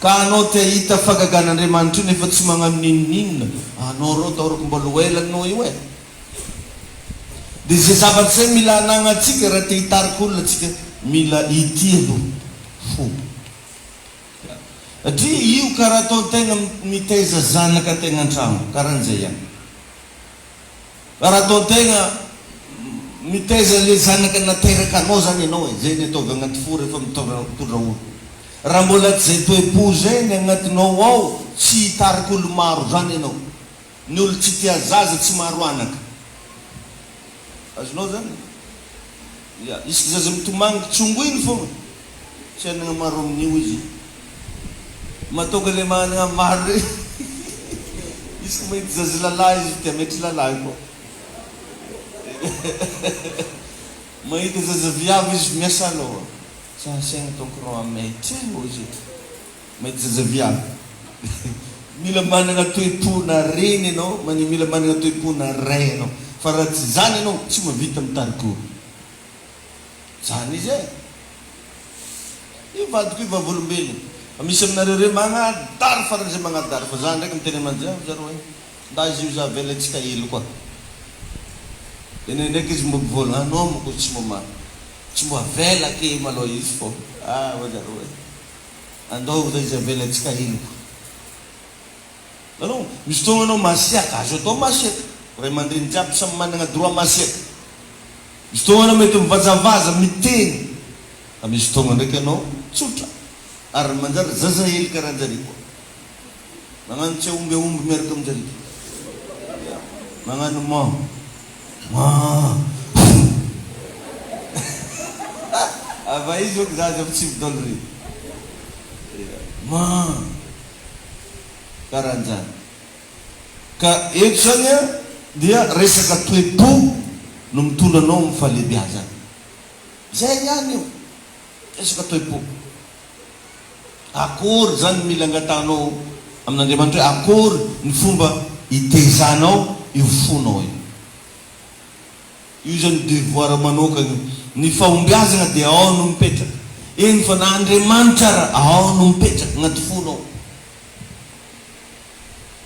S1: Ka anao te hahita fahagagan'Andriamanitra io nefa tsy magnano n'inon'inona, anao reo atahorako mbola ho ela anao io e! Dia izay zavatra izay mila anagnantsika raha te hitarika olona tsika, mila ity aloha, fo. Satria io karaha ataon-tegna mitaiza zanaka tegna an-tragno, karahan'izay ihany. Karaha ataon-tegna mitaiza le zanaka nateraka anao zany ianao e, zay ny ataovy agnaty fo rehefa mitondra mitondra olo. Raha mbola tsy zay toe-po zay ny agnatinao ao, tsy hitarika olo maro zany ianao. Ny olo tsy tia zaza tsy maro anaka. Azonao zany? Ya, isaka zaza mitomagny tsongoiny fogna. Tsy hanagna maro amin'io izy. Mahatonga le managna maro re. Isaka mahita zaza lalahy izy te hametry lalahy koa. Mahita zaza viavy izy miasa loha. Sa asaigna ataoko rô hametry e hoy izy. Mahita zaza viavy. Mila managna toe-po na reny ianao, mani mila managna toe-po na ray ianao. Fa raha tsy zany ianao, tsy mahavita mitarika olo. Zany izy e! Io vadiko io vavolombelona. Fa misy aminareo reo magnadary faran'izay magnadary. Fa za ndraiky miteny amanjy ah zareo e, nda izy io za avela tsy kahelo koa. De ndraindraiky izy mbo mivolagna, anao moko tsy mbo ma, tsy mbo avela ke malôha izy fô. Ah hoy zareo e. Andao zay izy avela tsy kaheloko. Hitanao? Misy fotoagna anao masiaka, azo atao masiaka, ray aman-dreny jiaby samy managna droit masiaka. Misy fotoagna anao mety mivazavaza, miteny, fa misy fotoagna ndraiky anao tsotra ary manjary zazahely karaha anjare koa. Magnano tsy aomby aomby miaraka amin-jare. Magnano ma. Ma. Ava izy ok zaza fa tsy midôly re. Ma. Karahan'izany. Ka eto zany an dia resaka toe-po no mitondra anao amin'ny fahalehibeazana. Zay ihany io. Resaka toe-po. Akory izany mila angatahanao amin'Andriamanitra hoe akory ny fomba hitezanao io fonao io. Io izany devoir manokana io. Ny fahombiazana dia ao no mipetraka. Eny fa na Andriamanitra ara ao no mipetraka, agnaty fonao.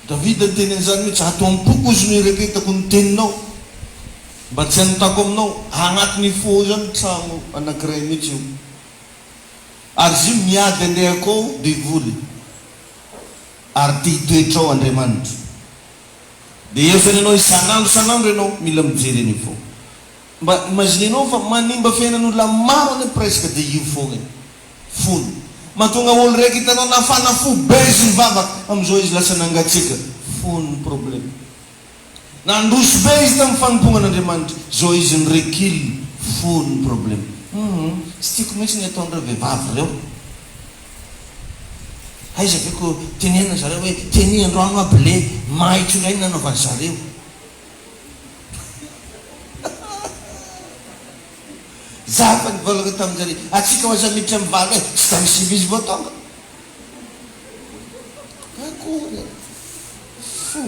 S1: Davida niteny an'izany mihitsy, ato am-poko izy no ireketako ny teninao, mba tsy hanotako aminao. Agnatin'ny fo ao izany tragno anankiray mihitsy io. Ary izy io miady andeha akao devoly ary te hitoetra ao Andriamanitra. Dia eo zany ianao isan'andro isan'andro ianao mila mijery an'io foana. Mba imaginenao fa manimba fiainan'olona maro anie presque dia io foana e. Fony. Mahatonga olo raiky hitanao nafana fo be izy nivavaka, amizao izy lasa nangatsiaka. Fony ny problème. Nandroso be izy tamin'ny fanompoana an'Andriamanitra, zao izy ni-recul, fony ny problème. Humm, tsy tiako mihitsy ny ataon'ireo vehivavy ireo. Aiza ve ko tenenina zareo hoe tenue androany hoa bleu, maitso indray ny nanaovan'ny zareo. Za efa nivolagna tamin'jareo, atsika ho aza miditra amin'ny valo e, tsy tamin'ny sivy izy vao tonga. Akory e! Fo!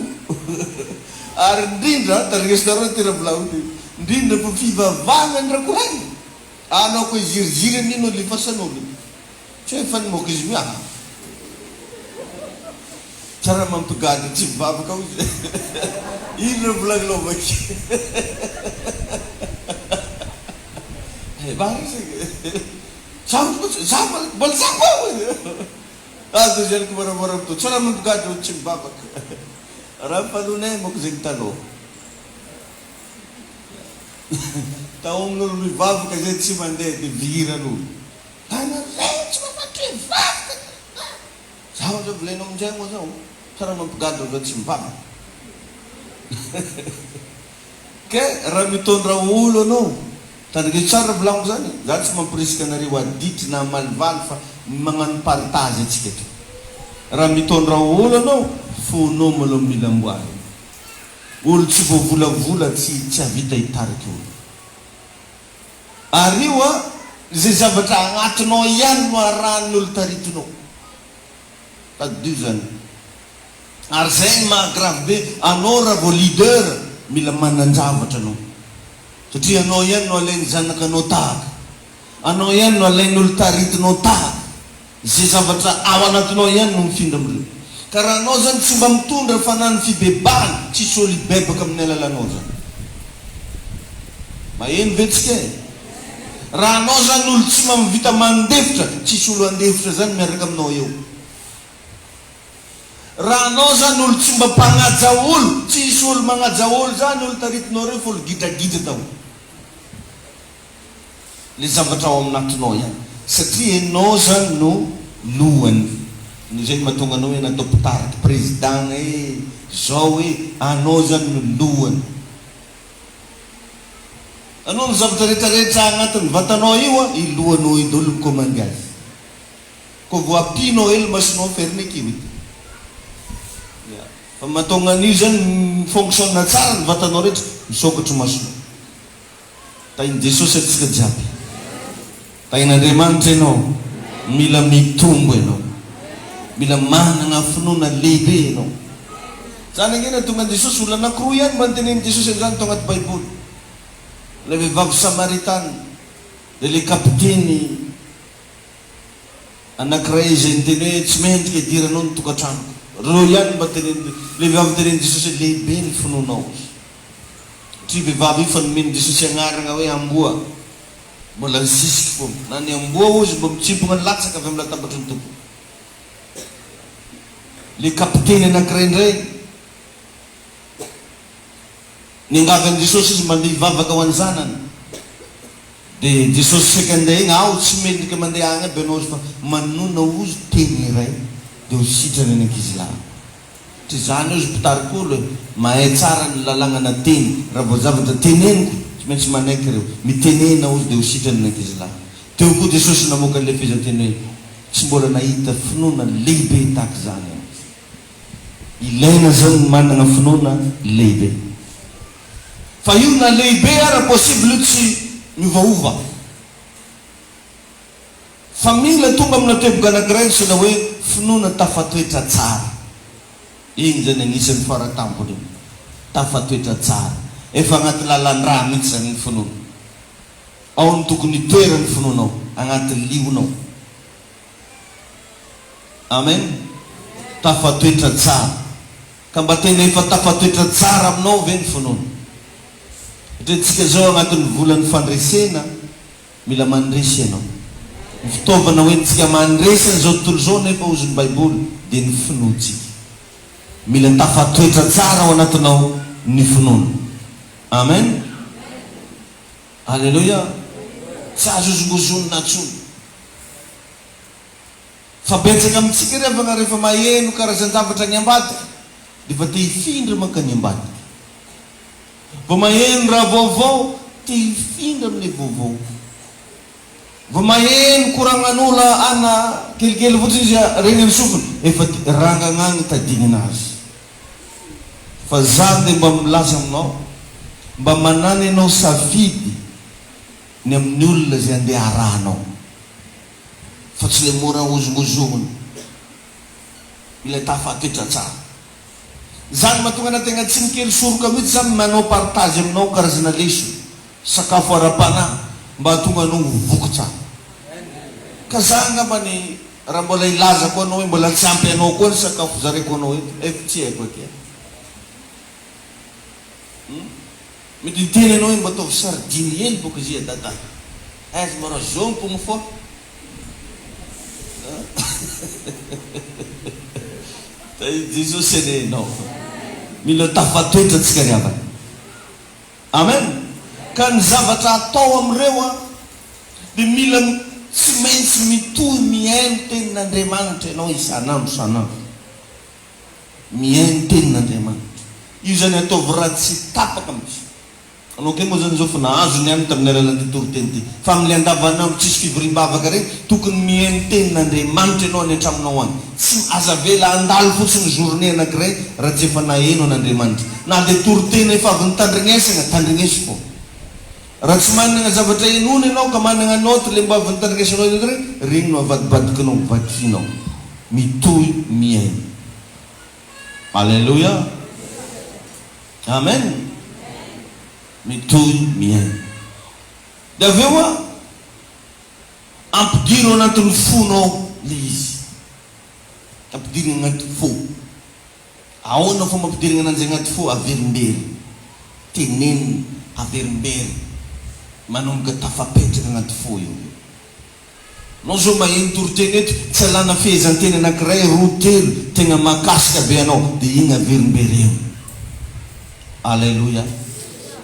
S1: Ary indrindra, tandrinesinareo ty raha volagno ty, indrindra fa fivavahagna ny raha koragna. Anao ko hiziriziry amin'ino alefasan'olo. Tsy hoe fa nimoaka izy miaha. Tsara mampigadra tsy mivavaka hoy izy. Ino raha volagninao vaky. Eh marina zegny. Sarotro koa za mbola za koa hoy. Aza zany ko moramora mitohy. Tsara mampigadra olo tsy mivavaka. Raha fanonay manko zegny taloha. Taomin'olo mivavaka zay tsy mandeha de vihiran'olo. Tanareo tsy mafantohy vavaka ka. Zaho aza volainao aminjay moa zao. Tsara mampigadra za tsy mivavaka. Ke raha mitondra olo anao, tandrigneso tsara raha volagniko zany, za tsy mampirisika anareo haditry na hamalivaly fa magnano partage atsika eto. Raha mitondra olo anao, fonao malôha mila amboarina. Olo tsy voavolavola tsy tsy havita hitarika olo. Ary io an, izay zavatra agnatinao ihany no arahan'ny olo taritinao. Tadidio zany. Ary zay ny maha grave be anao raha vao leader, mila manan-javatra anao. Satria anao ihany no alain'ny zanakanao tahaka. Anao ihany no alain'ny olo taritinao tahaka. Izay zavatra ao anatinao ihany no mifindra amin'ireo. Ka raha anao zany tsy mba mitondra fanahin'ny fibebahana, tsisy olo hibebaka amin'ny alalanao zany. Maheno ve tsika e? Raha anao zany olo tsy mamvita mandefitra, tsisy olo handefitra zany miaraka aminao eo. Raha anao zany olo tsy mba mpagnaja olo, tsisy olo magnaja olo zany olo taritinao reo fa olo gidragidra daholo. Le zavatra ao aminatinao ihany satria enao zany no lohany no zay no mahatonga anao hoe natao mpitariky président e zao e anao zany no lohany anao ny zavatra rehetra rehetra agnatin'ny vatanao io a i lohanao io daholo mi-commande azy ko vao apianao elo masonao ferme kiho ity ya fa mahatonga an'io zany mi-fonctionne tsara ny vatanao rehetra misokatry masonao. Tahin'i Jesosy antsika jiaby. Tahin'Andriamanitra ianao. Mila mitombo ianao. Mila manana finoana lehibe ianao. Zany ange nahatonga an'i Jesosy, olona anankiroa ihany mba notenenin'i Jesosy an'izany tao anaty Baiboly. Ilay vehivavy samaritana, dia ilay kapiteny anankiray izay niteny hoe tsy mendrika hidiranao ny tokantranoko. Ireo ihany mba tenenin'i, ilay vehivavy notenenin'i Jesosy hoe lehibe ny finoanao. Satria vehivavy io fa nomen'i Jesosy agnarana hoe amboa, mbola nisisiky foana. Na ny amboa hozy mba mitsimpona ny latsaka avy amin'ny latabatry ny tompony. Le kapiteny anankiray indray, niangavy an'i Jesosy izy mba handeha hivavaka ho an'ny zanany. Dia Jesosy saika handeha igny, aho tsy mendrika mandeha agny aby anao hozy fa manonona hozy teny iray dia ho sitrana ny ankizilahy. Tsy izany ozy mpitarik'olo e, mahay tsara ny lalàgnana teny, raha vao zavatra teneniko tsy maintsy manaiky ireo, mitenena ozy dia ho sitrany ny ankizilahy. Teo koa Jesosy namoaka an'ilay fehezanteny hoe, tsy mbola nahita finoana lehibe tahaka izany aho. Ilaina izany ny manana finoana lehibe. Fa io na lehibe ara possible io tsy miovaova. Fa mila tonga amina teboka anankiray antsoina hoe finoana tafatoetra tsara. Iny izany anisan'ny faratampony iny. Tafatoetra tsara. Efa anaty lalan-drà mihitsy izany ny finoana. Ao no tokony hitoeran'ny finoanao, anaty lionao. Amen. Tafatoetra tsara. Ka mba tena efa tafatoetra tsara aminao ve ny finoana? Satria tsika izao anatin'ny volan'ny fandresena. Mila mandresy ianao. Ny fitaovana hoentintsika mandresy an'izao tontolo izao nefa hozy ny Baiboly dia ny finoantsika. Mila tafatoetra tsara ao anatinao ny finoana. Amen. Aleloia. Tsy azo hozongozonina intsony. Fa betsaka amintsika ry havana rehefa maheno karazan-javatra any ambadika dia efa te hifindra mankany ambadika. Vao maheno raha vaovao, te hifindra amin'ilay vaovao. Vao maheno koragnan'ola ana kelikely fotsiny izy regny ny sofiny, efa te rangagnagny tadignina azy. Fa za dia mba milaza aminao, mba manàna ianao safidy ny amin'ny olona izay andeha arahanao. Fa tsy ilay mora hozongozongina, ilay tafatoetra tsara. Zany mahatonga ana tegna tsy mikely soroka mihitsy zany manao partage aminao karazana lesona, sakafo ara-panahy mba hahatonga anao ho voky tsara. Ka za angambany raha mbola hilaza koa anao hoe mbola tsy ampy anao koa ny sakafo zaraiko anao eto, ef tsy haiko akia. Hum. Mety hiteny ianao hoe mba ataovy sardine hely bôka izy a dada. Aiza mba raha zômpogno fô. Tahin'i Jesosy anie ianao. Mila tafatoetra tsika ry havana. Amen. Ka ny zavatra atao amin'ireo an, dia mila tsy maintsy mitohy mihaino tenin'Andriamanitra ianao isan'andro isan'andro. Mihaino tenin'Andriamanitra. Io izany ataovy raha tsy tapaka mihitsy. Anao kay moa zany zao fa nahazo ny any tamin'ny alalan'ity toriteny ity. Fa amin'ilay andavanandro tsisy fivoriam-bavaka ireny, tokony mihaino tenin'Andriamanitra ianao any an-tranonao any. Tsy, aza avela handalo fotsiny journée anankiray raha tsy efa naheno an'Andriamanitra. Na dia toriteny efa avy nitandrinesagna, tandrigneso fô. Raha tsy managna zavatra henoina ianao ka managna note le mba avy nitandrignesanao ireny, regny no avadibadikinao, vakinao. Mitohy mihaino. Alléluia. Amen! Mitohy miaina. Dia avy eo an, ampidiro anatin'ny fonao ilay izy. Ampidirina anaty fo. Ahoana fomba ampidirina ananjy anaty fo? Averimberina. Tenenina, averimberina. Manomboka tafapetraka anaty fo io. Anao zao maheno toriteny eto, tsy alana fehezanteny anakiray, roa, telo, tegna mahakasika be anao, de igny averimbereno. Aleloia.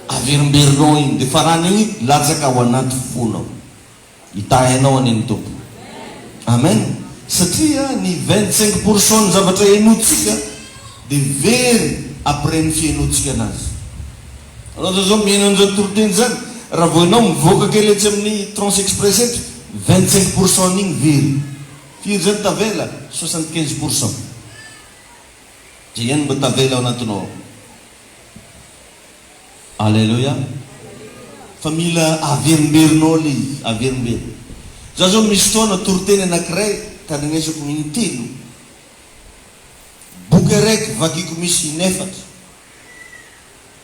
S1: Averimberinao igny, de farany igny latsaka ao anaty fonao. Hitahy anao anie ny Tompo. Amen. Satria ny 25 pour cent ny zavatra henotsika de very après ny fihenotsika anazy. Anao zao zao mihaino an'izany toriteny izany, raha vao ianao mivoaka kely etsy amin'ny Trans Express eto, 25 pour cent an'igny very. Firy zany tavela? 75 pour cent. Zay ihany mba tavela ao anatinao ao. Alléluia. Fa mila averimberinao le izy, averimberina. Za zao misy fotoana toriteny anankiray tandrinesako intelo. Boky araiky vakiko misy inefatra.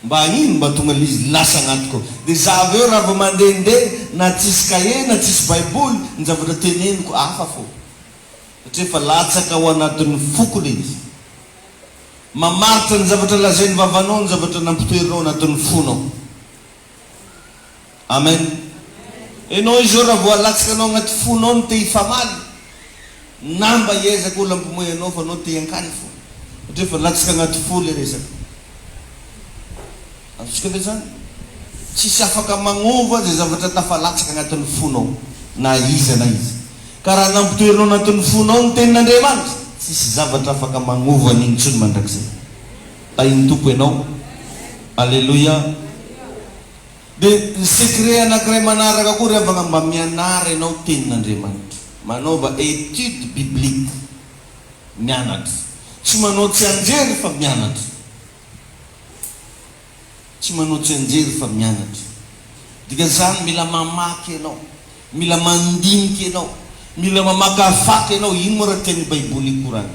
S1: Mba ino mba tonga le izy lasa agnatiko ao. De za avy eo raha vao mandehandeha na tsisy kahie na tsisy baiboly ny zavatra teneniko hafa fô. Satria efa latsaka ao anatin'ny foko le izy. Mamaritra ny zavatra lazain'ny vavanao ny zavatra nampitoherinao anatin'ny fonao. Amen. Enao izao raha vao alatsakanao agnaty fonao ny te hifamaly, na mba hiezaka olo hampimoehy anao fa anao te hiankany fo. Satria efa latsaka agnaty fo le resaka. Azontsika ve zany? Tsisy afaka magnova zay zavatra tafalatsaka agnatin'ny fonao, na iza na iza. Ka raha nampitoherinao anatin'ny fonao ny tenin'Andriamanitra, tsisy zavatra afaka magnova an'igny intsony mandrakizay. Tahin'ny Tompo ianao. Aleloia. Dia ny secret anankiray manaraka koa ry havagna, mba mianara ianao tenin'Andriamanitra. Manaova étude biblique. Mianatra. Tsy manao tsianjery fa mianatra. Tsy manao tsianjery fa mianatra. Dikan'izany mila mamaky ianao. Mila mandinika ianao. Mila mamakafaka ianao. Ino moa raha tian'ny baiboly hikoragna?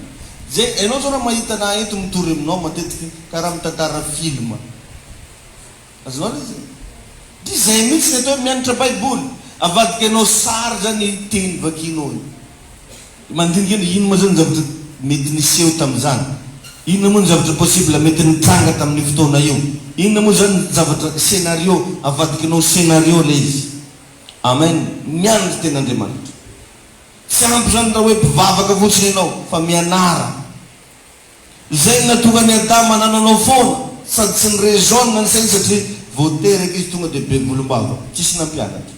S1: Zay, ianao zao raha mahita anah eto mitory aminao matetiky karaha mitantara film. Azonao le izy? Dia izay mihitsy ny atao hoe mianatra baiboly. Avadika anao sary zany io teny vakianao io. Mandinika hoe ino moa zany ny zavatra mety niseho tamin'izany? Inona moa ny zavatra possible mety nitranga tamin'io fotoana io? Inona moa zany ny zavatra scenario, avadikinao scenario le izy. Amen. Mianatra tenin'Andriamanitra. Tsy ampy zany raha hoe mpivavaka fotsiny ianao fa mianara. Izay no nahatonga an'i Adama nananao foana sady tsy ni-raisonne ny sainy satria vao teraka izy tonga dia be volombava, tsisy nampianatra.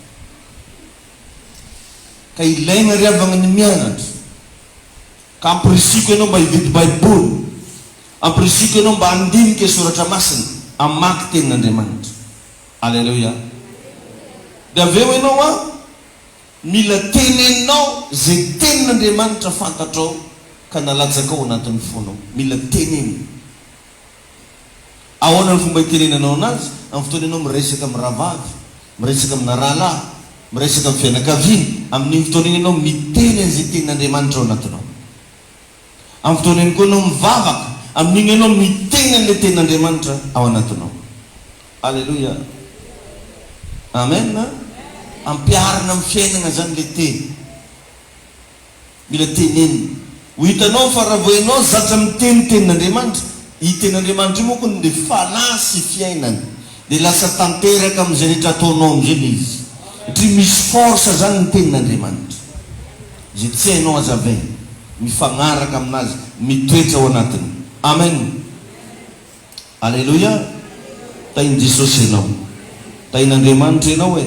S1: Ka ilaina ry havagna ny mianatra. Ka ampirisiko ianao mba hividy baiboly. Ampirisiko ianao mba handinika soratra masina, hamaky tenin'Andriamanitra. Aleloia. Dia avy eo ianao an, mila teneninao izay tenin'Andriamanitra fantatrao ka nalatsakao anatin'ny fonao. Mila tenenina. Ahoana ny fomba itenenanao anazy? Amin'ny fotoana ianao miresaka amin'ny rahavavy, miresaka amina rahalahy, miresaka amin'ny fianakaviana, amin'iny fotoana iny ianao miteny an'izay tenin'Andriamanitra ao anatinao. Amin'ny fotoana iny koa ianao mivavaka. Amin'iny ianao miteny an'ilay tenin'Andriamanitra ao anatinao. Aleloia. Amen. Ampiharina amin'ny fiainana izany ilay teny. Mila tenenina. Ho hitanao fa raha vao ianao zatra miteny ny tenin'Andriamanitra, io tenin'Andriamanitra io manko dia fanahy sy fiainana. Dia lasa tanteraka amin'izay rehetra ataonao amin'izay ilay izy. Satria misy force izany ny tenin'Andriamanitra. Izay tsy hainao hazavaina. Mifagnaraka aminazy, mitoetra ao anatiny. Amen. Aleloia! Tahin'i Jesosy ianao. Tahin'Andriamanitra ianao e!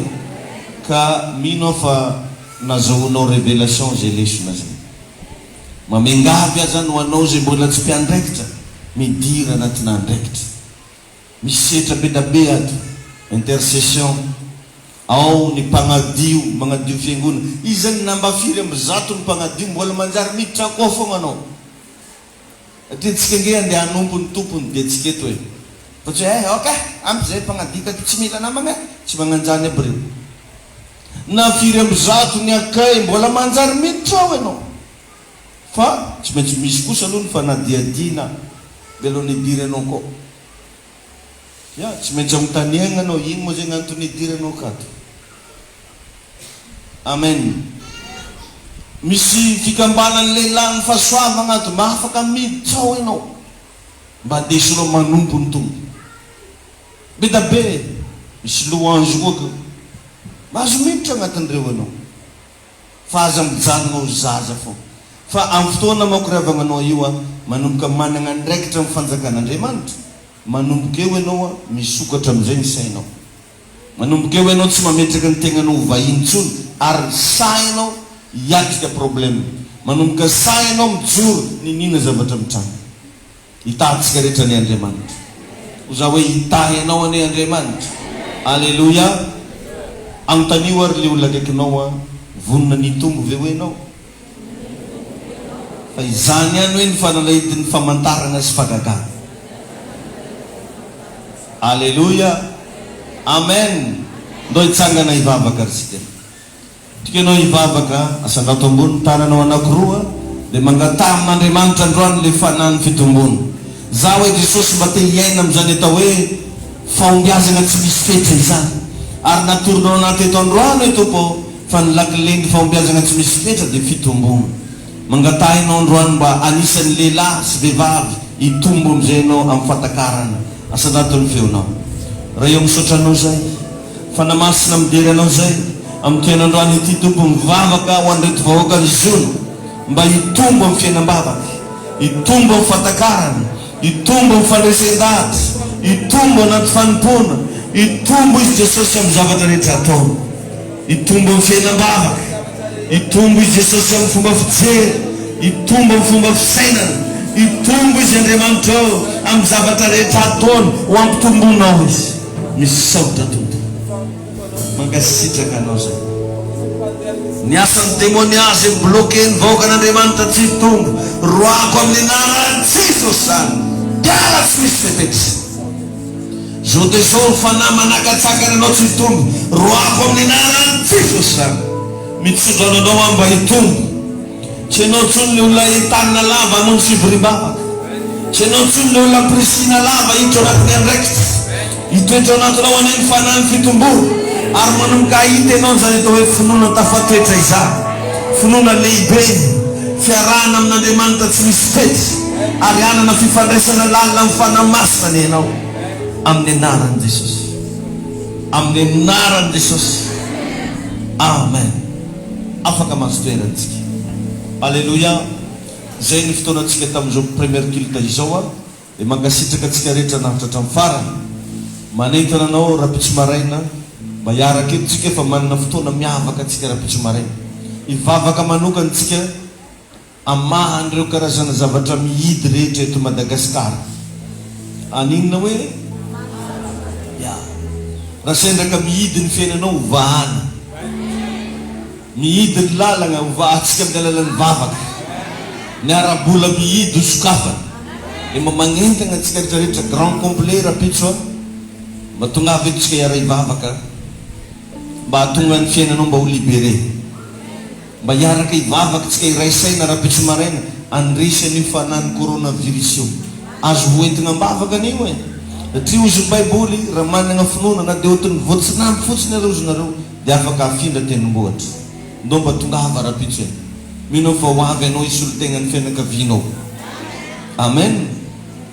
S1: Ka mino aho fa nazahoanao révélation izay lesona izay. Mamiangavy aho zany ho anao izay mbola tsy mpiandraikitra, midira anatina andraikitra. Misy setra be da be ato, intercession, ao ny mpagnadio, magnadio fiangonana. Izy zany na mba firy amby zato ny mpagnadio mbola manjary miditra akao fogna anao. Satria tsika ange andeha hanompo ny Tompo ny diantsika eto e! Fa tsy hoe eh ok ampy zay mpagnadika ty tsy mila namagna e! Tsy magnanjany aby reo. Na firy 100 ny accueil mbola manjary miditra ao enao. Fa tsy maintsy misy kosa aloha ny fanadihadiana mialohan'ny hidiranao akao. Ya, tsy maintsy anontaniagna anao ino moa zegny antony hidiranao akato. Amen. Misy fikambanan'ny lehilahin'ny fahasoavagna ato, mba afaka miditra ao ianao. Mba andesinao manompo ny Tompo. Be da be, misy louange koa akeo. Mahazo miditra agnatin'ireo ianao. Fa aza mijanona ho zaza foana. Fa amin'ny fotoana manko ry havagna anao io a, manomboka managna andraikitra amin'ny fanjakan'Andriamanitra, manomboka eo ianao a, misokatra amin'izay ny sainao. Manomboka eo ianao tsy mametraka ny tegnanao ho vahiny intsony ary sahy ianao hiatrika problème. Manomboka sahy ianao mijoro niniana zavatra mitranga. Hitahy antsika rehetra anie Andriamanitra. Ho za hoe hitahy anao anie Andriamanitra. Aleloia. Anontanio ary le olona akaikinao a, vonona ny hitombo ve hoe ianao? Fa izany ihany hoe ny fanalahidin'ny famantarana sy fagagana. Aleloia. Amen. Ndao hitsangana hivavaka ry tsika. Tiako ianao hivavaka, asandrato ambony ny tananao anakiroa, dia mangataha amin'Andriamanitra androany ilay fanahin'ny fitomboana. Za hoe Jesosy mba te hiaina amin'izany atao hoe fahombiazana tsy misy fetra izany. Ary natoronao anah teto androany hoe Tompo ô, fa ny lakilen'ny fahombiazana tsy misy fetra dia fitomboana. Mangataha ianao androany mba anisan'ny lehilahy sy vehivavy hitombo amin'izay ianao amin'ny fahatakarana. Asandrato ny feonao. Ray ô misaotra Anao zahay. Fanahy Masina midera Anao zahay amin'ity androany ity Tompo mivavaka ho an'ireto vahoaka nizona mba hitombo amin'ny fiainam-bavaka, hitombo amin'ny fahatakarana, hitombo amin'ny fandresen-dahatra, hitombo anaty fanompoana, hitombo izy Jesosy amin'ny zavatra rehetra ataony. Hitombo amin'ny fiainam-bavaka. Hitombo i Jesosy amin'ny fomba fijery. Hitombo amin'ny fomba fisainana. Hitombo izy Andriamanitra ô amin'ny zavatra rehetra ataony. Ho ampitomboinao izy. Misaotra Tompo. Mankasitraka Anao zay. Ny asan'ny demonia izay mi-bloquer ny vahoakan'Andriamanitra tsy hitombo. Roahako amin'ny anaran'i Jesosy izany. Miala tsy misy fepetra. Zao dia zao ny fanahy manakatsakana anao tsy hitombo, roahako amin'ny anaran'i Jesosy izany. Mitsodrano anao aho mba hitombo. Tsy ianao intsony ilay olona entanina lava hamonjy fivoriam-bavaka. Tsy ianao intsony ilay olona ampirisihina lava hiditra ao anatin'ny andraikitra. Hitoetra ao anatinao anie ny fanahin'ny fitomboana, ary manomboka hahita ianao izany atao hoe finoana tafatoetra izany. Finoana lehibe, fiarahana amin'Andriamanitra tsy misy fetra, ary hanana fifandraisana lalina amin'ny Fanahy Masina anie ianao, amin'ny anaran'i Jesosy. Amin'ny anaran'i Jesosy. Amen. Afaka mahazo toerana isika. Aleloia. Izay ny fotoanantsika tamin'izao première culte izao a. Dia mankasitraka antsika rehetra naharitra hatramin'ny farany. Manentana anao rahampitso maraina mba hiaraka eto tsika fa manana fotoana miavaka antsika rahampitso maraina. Hivavaka manokana tsika hamaha an'ireo karazana zavatra mihidy rehetra eto Madagasikara. Haninona hoe? Ya. Raha sendra ka mihidy ny fiainanao ho vahana. Mihidy ny lalagna ho vahantsika amin'ny alalan'ny vavaka. Ny ara-bola mihidy ho sokafana. Dia mba magnentagna antsika rehetra rehetra grand complet rapitso a. Mba tongava eto tsika hiara hivavaka mba hahatonga ny fiainanao mba ho libere. Mba hiaraka hivavaka tsika hiray saina rapitso maraina handresy an'io fanahin'ny coronavirus io. Azo hoentina am-bavaka anie io e! Satria hozy ny Baiboly, raha manana finoana na dia ohatry ny voatsinampy fotsiny ary hozy nareo dia afaka hafindra tendrombohitra. Ndao mba tongava rahampitso e! Mino aho fa ho avy ianao hisolo tegna ny fianakavianao. Amen!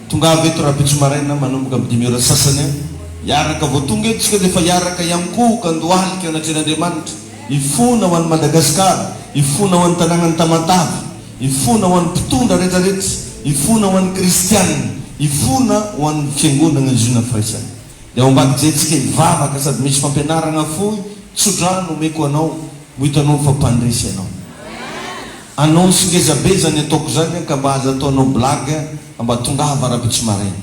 S1: Tongava eto rahampitso maraina manomboka amin'ny dimy ora sasany an! Hiaraka vao tonga eto tsika dia efa hiaraka hiankohoka andohalika eo anatrehan'Andriamanitra, hifona ho an'i Madagasikara, hifona ho an'ny tanànan'i Tamatave. Hifona ho an'ny mpitondra rehetrarehetra, hifona ho an'ny kristiana, hifona ho an'ny fiangonana Ziona Firaisana. Dia ao ambadik'izay tsika hivavaka sady misy fampianaragna fohy tsodrano omeko anao ho hitanao fa mpandresy ianao. Annonce ngeza be zany ataoko zany ka mba aza ataonao blague fa mba tongava rahampitso maraina.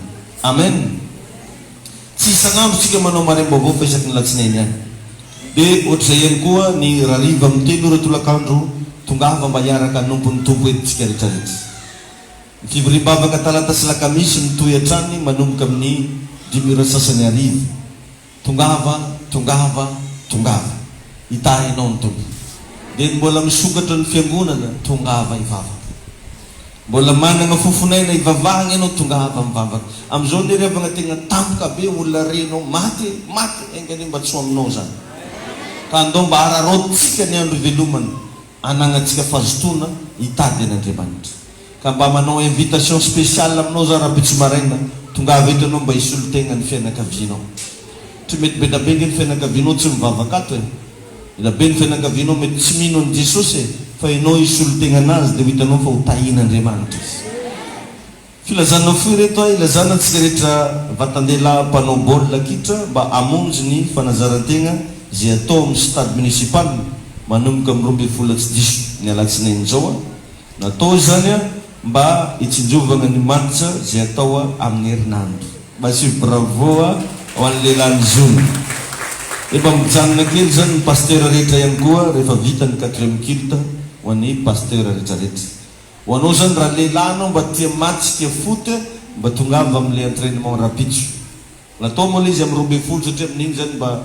S1: Amen. Tsy isan'andro tsika manao maraim-baovao fa isaky ny latsinainy ihany. Dia ohatr'izay ihany koa ny rariva amin'ny telo ora tolakandro, tongava mba hiaraka hanompo ny Tompo eto tsika rehetrarehetra. Ny fivoriam-bavaka talata sy lakamisy mitohy hatrany manomboka amin'ny dimy ora sasany hariva. Tongava, tongava, tongava. Hitahy anao ny Tompo. Dia ny mbola misokatra ny fiangonana, tongava hivavaka. Mbola managna fofon'aina hivavahagna ianao tongava mivavaka. Amizao anie ry havagna tegna tampoka be olona renao maty e, maty enga anie mba tsy ho aminao zany. Ka andao mba araraotintsika ny andro ivelomana anagnantsika fazotoana hitady an'Andriamanitra. Ka mba manao invitation spéciale aminao za rahampitso maraina, tongava eto ianao mba hisolo tegna ny fianakavianao. Tsy mety be da be nge ny fianakavianao tsy mivavaka ato e. Ela be ny fianakavianao mety tsy mino an'i Jesosy e, fa ianao hisolo tegna anazy dia ho hitanao fa ho tahian'Andriamanitra izy. Filazana fohy ireto a, ilazana antsika rehetra vatan-dehilahy mpanao baolina kitra mba hamonjy ny fanazaran-tegna izay atao amin'ny stade municipal manomboka amin'ny 12 tsy diso ny alatsinainy izao a. Natao izany mba hitsinjovagna ny match zay atao amin'ny herinandro. Massive bravo ho an'ny lehilahy Ziona. Dia mba mijanona kely zany ny pasteur rehetra ihany koa rehefa vita ny quatrième culte ho an'ny pasteur rehetra rehetra. Ho anao zany raha lehilahy anao mba tia match tia foot mba tongava amin'ilay entrainement rapitso. Natao moa ilay izy amin'ny 12 satria amin'iny zany mba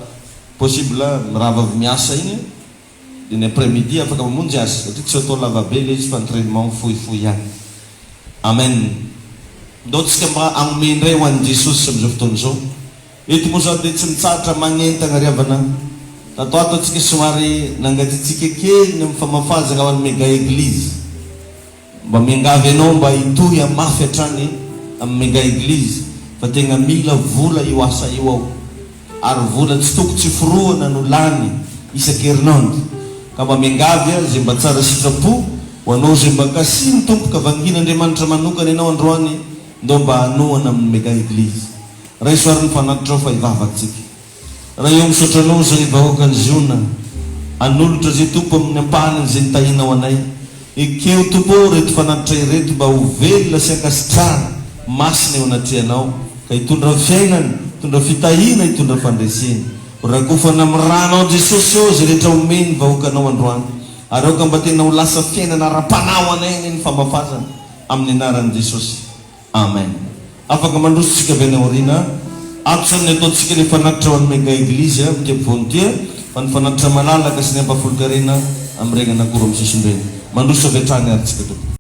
S1: possible mirava avy miasa iny. Dia ny après midi afaka mamonjy azy satria tsy atao lava be ilay izy fa entrainement fohifohy ihany. Amen. Ndao tsika mba hagnome indray ho an'i Jesosy amin'izao fotoana izao. Eto moa za dia tsy mitsahatra magnentana ry havana. Tato ato antsika somary nangatsiatsiaka kely ny amin'ny famafazana ho an'ny Mega Eglise. Mba miangavy anao mba hitohy hamafy hatrany amin'ny Mega Eglise fa tegna mila vola io asa io ao ary vola tsy toko tsy forohana no lany isan-kerinandro ka mba miangavy aho izay mba tsara sitrapo ho anao izay mba kasihin'ny Tompo ka vangian'Andriamanitra manokana ianao androany ndao mba hanohana amin'ny Mega Eglise. Raiso ary ny fanatitrao fa hivavaka tsika. Ray ô, misaotra Anao izay vahoakan'i Ziona, hanolotra izay Tompo amin'ny ampahany izay nitahianao anay. Ekeo Tompo ô ireto fanatitra ireto mba ho velona sy ankasitrahana, masina eo anatrehanao, ka hitondra fiainana, hitondra fitahiana, hitondra fandresena. Ho rakofana amin'ny rànao Jesosy ô izay rehetra omen'ny vahoakanao androany, ary aoka mba tena ho lasa fiainana ara-panahy ho anay anie ny famafazana, amin'ny anaran'i Jesosy. Amen. Afaka mandroso tsika avy any aoriana. Ato zany ny ataontsika le fanatitra ho an'ny mega eglise a, mitia volontier, fa ny fanatitra malalaka sy ny ampahafolon-karena amin'ny regny anankiroa amin'ny sisiny regny. Mandroso avy hatrany ary tsika tompoko.